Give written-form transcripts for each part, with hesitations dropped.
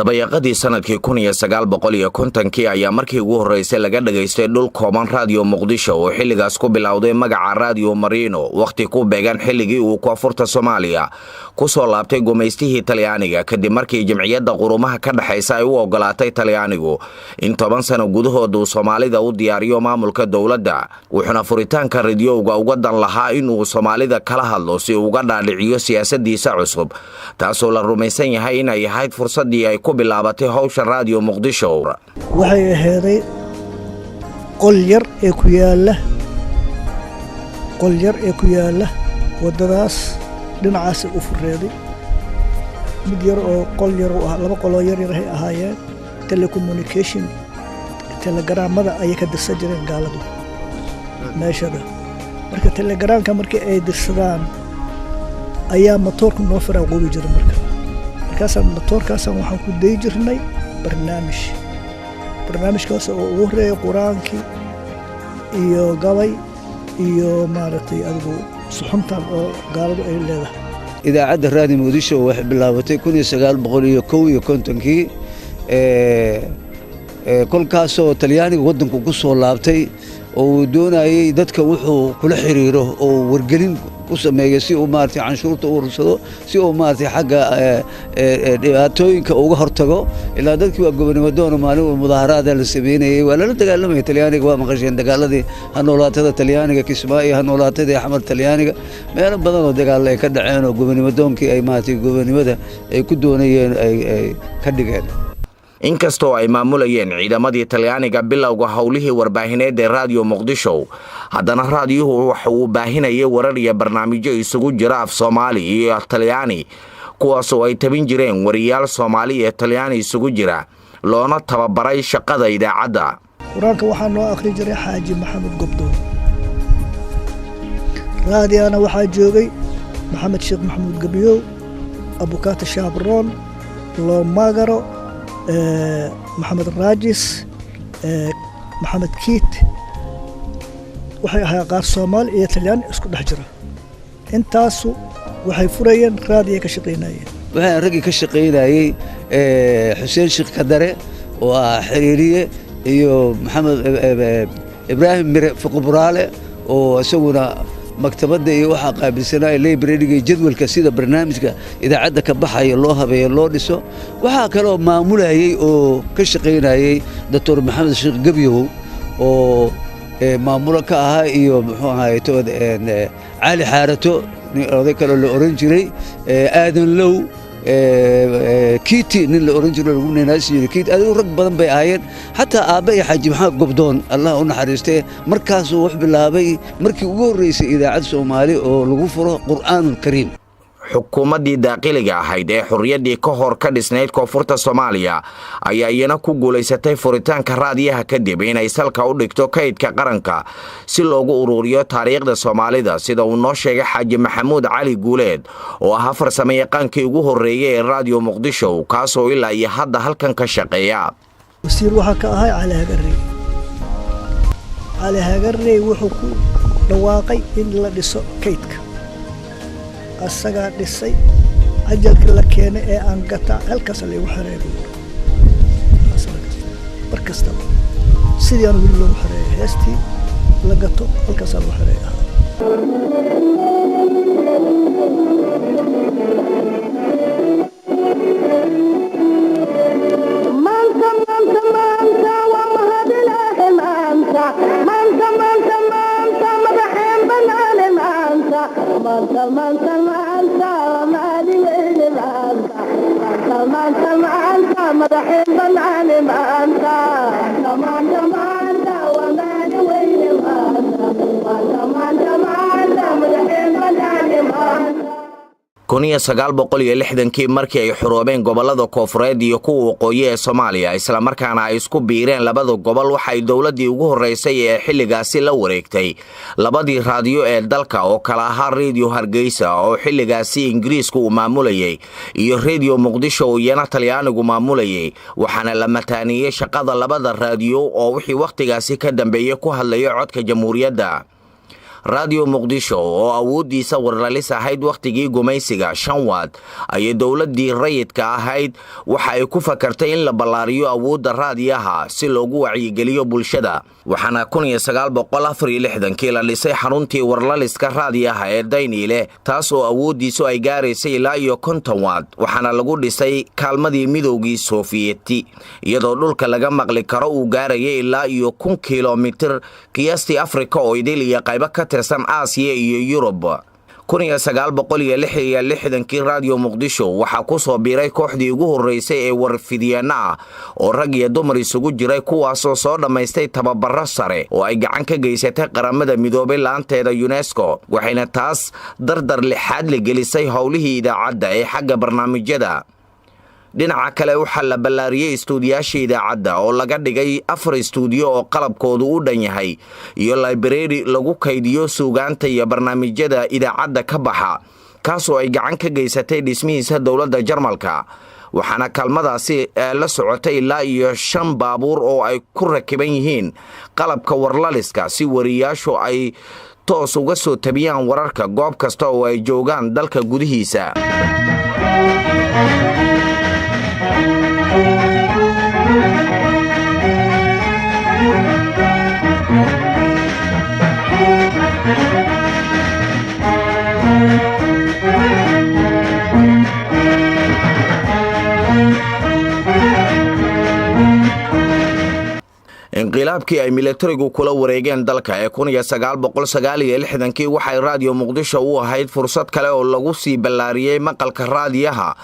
Dabayaaqadii sanadkii 1950-kii ayaa markii ugu horreysay laga dhagaystay dhul kooban Raadiyo Muqdisho, oo xilligaas ku bilowday magaca Raadiyo Marino, wakhti ku beegan xilligii uu koonfurta Soomaaliya ku soo laabtay gumaystihii Talyaaniga, kadib markii Jamciyadda Qurumaha ka Dhexaysa ay u ogolaatay Talyaanigu in 10 sano gudahood uu Soomaalida u diyaariyo maamulka dowladda. Wuxuuna furitaanka radiyowga uga dan lahaa inuu Soomaalida kala hadlo si uu uga dhaadhiciyo siyaasadiisa cusub, taasoo la rumaysan yahay inay ahayd fursaddii ay ku bilaabatay howsha Raadiyo Muqdisho. Waxay aheeday qol yar ee ku yaalla, qol yar ee ku yaalla waddadaas dhinacaasi u fureeday, mid yar oo qol yar u ah, laba qoloo yar yar ay ahaayeen. Telecommunication, telegaraamada ayay ka dirsan jireen gaaladu meeshada. Marka telegaraamka markii ay dirsadaan ayaa matoorku noo firaaqoobi jira. Markaasaan matoorkaasaan waxaan ku dayi jirnay barnaamij, barnaamijkaas oo ugu horreeya Qur-aankii iyo gabay iyo maaragtay adigu suxuntan oo gaaladu ay leedahay. Idaacadda Raadi Muqdisho waxay bilaabatay 1951-kii, kolkaasoo Talyaaniga waddanku ku soo laabtay oo uu doonayey dadka wuxuu kula xiriiro oo wargelin ku sameeyo, si uu maaragtay canshuurta u urursado, si uu maaragtay xagga dhibaatooyinka uga hortago. Ilaa dadkii waa gobonimo doono, maalin mudaaharaada la sameynayey, waa lala dagaalamaya Talyaaniga. Waa maqasheen dagaaladii hanoolaatada Talyaaniga, Kismaayo hanoolaatada, Xamar Talyaaniga, meelo badan oo dagaal ay ka dhaceen oo gobonimo doonkii ay maaragtay gobonimada ay ku doonayeen ay ka dhigeen. Inkastoo ay maamulayeen ciidamadii Talyaaniga bilowga howlihii warbaahineed ee Raadiyo Muqdisho, haddana raadiyuhu waxa uu baahinayay warar iyo barnaamijyo isugu jira af Soomaali iyo Talyaani, kuwaasoo ay tabin jireen wariyaal Soomaali iyo Talyaani isugu jira, loona tababaray shaqada idaacadda. Qur-aanka waxaa noo akhri jiray Xaaji Maxamed Gobdoon. Raadiana waxaa joogay Maxamed Sheekh Maxamuud Gebiyow, Abukaata Shaabroon, Loomagaro, Maxamed Raajis, Maxamed Kiit. Waxay ahaa qaar Soomaali iyo Talyaani isku dhex jira. Intaasu waxay furayeen raadiya, ka shaqaynayeen. Waxaan raggii ka shaqaynayey Xuseen Sheekh Kadare oo ah xiriiriye iyo Maxamed Ibraahim Mire Fuqburaale oo isaguna maktabadda iyo waxaa qaabilsanaya library-ga iyo jadwalka, sida barnaamijka idaacadda ka baxaya loo habeeyo, loo dhiso. Waxaa kaloo maamulayey oo ka shaqaynayey Doctor Maxamed Sheekh Gebyow oo maamulo ka ahaa, iyo muxuu ahaay Cali Xaarato, nin oday kaloo la oran jiray Aadan Low Kiiti, nin la oran jiro lagu ninaasi jiray Kiiti. Adigu rag badan bay ahaayeen. Xataa aabba iyo Xaaji Maxamed Gobdoon, Allah u naxariistee, markaasuu wax bilaabay markii ugu horreysay idaacad Soomaali oo lagu furo Qur'aanul Kariim. Xukuumaddii daaqiliga ahayd ee xorriyaddii ka hor ka dhisnayd koonfurta Soomaaliya ayaa iyana ku guulaysatay furitaanka raadiyaha kadib inay salka u dhigto kaydka qaranka si loogu ururiyo taariikhda Soomaalida, sida uu noo sheegay Xaaji Maxamuud Cali Guuleed oo ahaa farsamayaqaankii ugu horreeyey ee Raadiyo Muqdisho, kaasoo ilaa iyo hadda halkan ka shaqeeya. Wasiir waxaa ka ahay Cali Hagarey. Cali Hagarey wuxuu ku dhawaaqay in la dhiso kaydka. Asagaa dhisay. Cajalka la keenay ee aan gataa halkaas laygu xereeya buu yiri mar kastaba. Sidii aan weli loogu xereeya, heestii la gato halkaasaa lagu xereeya. Maanta, maanta, maanta waa mahadilaahi. Maanta, maanta, maanta, maanta madaxeen banaane. Maanta, maanta, maanta, maanta waa mahadi weyne. Maanta, maanta, maanta, maanta madaxeen banaane. Maanta, maanta, maanta waa mahadi weyne. Maanta, maanta, maanta, maanta madaxeen banaane. Maanta. 1960-kii, markii ay xoroobeen gobollada koonfureed iyo kuwa waqooyi ee Soomaaliya, islamarkaana ay isku biireen labada gobol, waxay dowladdii ugu horreysay ee xilligaasi la wareegtay labadii raadiyo ee dalka, oo kala ahaa Rediyo Hargeysa oo xilligaasi Ingiriisku uu maamulayay iyo Rediyo Muqdisho oo iyana Talyaanigu maamulayay. Waxaana la mataaniyey shaqada labada raadiyo oo wixii wakhtigaasi ka dambeeyey ku hadlaya codka jamhuuriyadda. Raadiyo Muqdisho oo awooddiisa warlalis ahayd wakhtigii gumaysiga 5 watt ayay dowladdii rayidka ahayd waxa ay ku fakartay in la ballaariyo awoodda raadiyaha si loogu wacyigeliyo bulshada, waxaana 1964-kii la dhisay xaruntii warlaliska raadiyaha ee Dayniile, taas oo awooddiisu ay gaaraysay ilaa iyo 50 watt, waxaana lagu dhisay kaalmadii Midowgii Soofiyeti, iyadoo dhulka laga maqli karo uu gaarayay ilaa iyo 1000 kilomitir, qiyaastii Afrika oo idil iyo qaybo ka tirsan Aasiya iyo Yurub. 1966-kii Raadiyo Muqdisho waxaa ku soo biiray kooxdii ugu horreysay ee warfidyaanno ah oo rag iyo dumar isugu jiray, kuwaasoo soo dhammaystay tababaro sare oo ay gacan ka geysatay Qaramada Midoobay laanteeda UNESCO, waxayna taas dardar lixaad la gelisay howlihii idaacadda ee xagga barnaamijyada. Dhinaca kale, waxaa la ballaariyey istuudiyaasha idaacadda oo laga dhigay afar istuudiyo oo qalabkoodu u dhan yahay iyo library lagu kaydiyo suugaanta iyo barnaamijyada idaacadda ka baxa, kaasoo ay gacan ka geysatay dhismihiisa dowladda Jarmalka, waxaana kaalmadaasi la socotay ilaa iyo shan baabuur oo ay ku rakiban yihiin qalabka warlaliska, si wariyaashu ay toos uga soo tabiyaan wararka goob kasta oo ay joogaan dalka gudihiisa. Inqilaabkii ay militarigu kula wareegeen dalka ee 1969-kii waxay Raadiyo Muqdisho u ahayd fursad kale oo lagu sii ballaariyey maqalka raadiyaha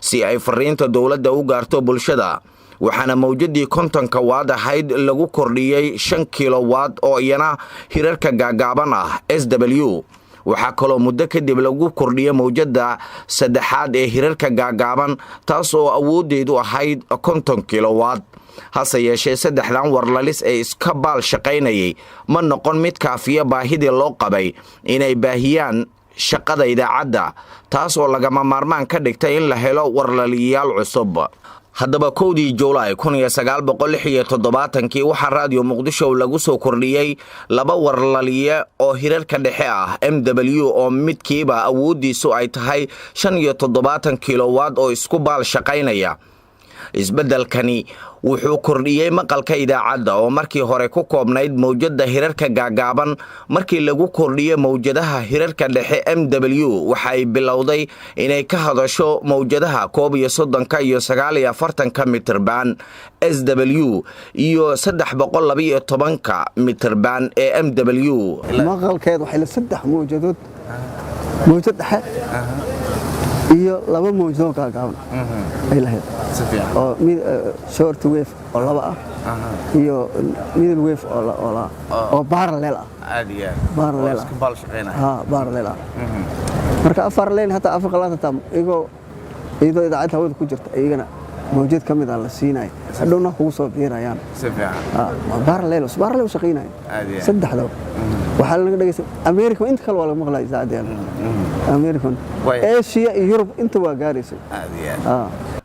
si ay fariinta dowladda u gaarto bulshada, waxaana mawjadii 50-ka watt ahayd lagu kordhiyey 5 kilowatt oo iyana hirarka gaagaaban ah SW. Waxaa kaloo muddo kadib lagu kordhiyey mawjadda saddexaad ee hirarka gaagaaban, taas oo awooddeedu ahayd 50 kilowatt. Hase yeeshee, saddexdan warlalis ee iska baal shaqaynayay ma noqon mid kaafiya baahidii loo qabay inay baahiyaan shaqada idaacadda, taas oo lagama maarmaan ka dhigtay in la helo warlaliyayaal cusub. Haddaba, 1-dii Juulaay 1976-kii waxaa Raadiyo Muqdisho lagu soo kordhiyey laba warlaliye oo hirarka dhexe ah MW, oo midkiiba awooddiisu ay tahay 75 kilowatt oo isku baal shaqaynaya. Isbeddelkani wuxuu kordhiyey maqalka idaacadda oo markii hore ku koobnayd mawjadda hirarka gaagaaban. Markii lagu kordhiyey mawjadaha hirarka dhexe MW, waxay bilowday inay ka hadasho mawjadaha 31-ka iyo 49-ka mitirban SW iyo 312-ka mitirban ee MW. Maqalkeed waxay la saddex mawjadood, mawjad dhexe iyo laba mawjadood gaagaaban ay lahayd, oo short wave oo laba ah iyo middle wave oo parallel ah, parallel ah, ha, parallel ah. Marka afar leen hataa afar qalaad hataa iyagoo iyadoo idaacadda hawada ku jirta, iyagana mawjad ka mid ah la siinaya, hadhowna kugu soo biirayaan. Parallel, parallel u shaqaynaya saddexdaba. Waxaa laga dhegeysta America, inta kale waa laga maqlaya idaacaddeena, American, Asia iyo Yurub inta waa gaaraysay.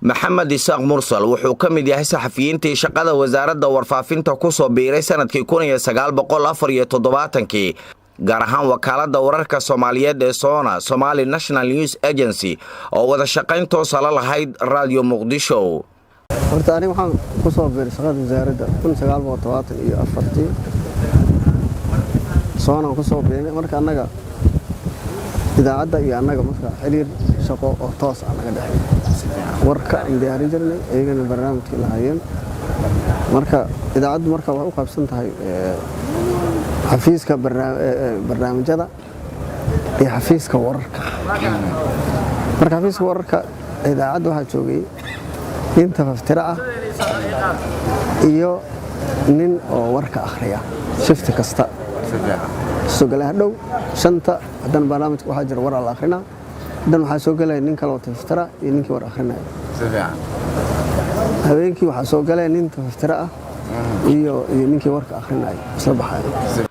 Maxamed Isaaq Mursal wuxuu ka mid yahay saxafiyiintii shaqada Wasaaradda Warfaafinta ku soo biiray sanadkii 1974-kii, gaar ahaan Wakaaladda Wararka Soomaaliyeed ee SONA, Somali National News Agency, oo wada shaqayn toosa la lahayd Raadiyo Muqdisho. Horta aniga waxaan ku soo biiray shaqada wasaaradda 1974-tii, SONA-an ku soo biiray. Marka annaga idaacadda iyo annaga marka xiriir shaqo oo toos ah naga dhexeey, warka aan diyaarin jirnay, iyagana barnaamijkii lahaayeen. Marka idaacaddu marka waxay u qaybsan tahay xafiiska barnaamijyada iyo xafiiska wararka. Marka xafiiska wararka idaacadda waxaa joogay nin tafaftiro ah iyo nin oo warka akhriya shift kasta soo galay. Hadhow 5-ta haddana barnaamijka waxaa jira war la akhrina, haddana waxaa soo galaya nin kale oo tafaftira iyo ninkii war akhrinaya. Habeenkii waxaa soo galaya nin tafaftiro ah iyo ninkii warka akhrinaya isla baxaya.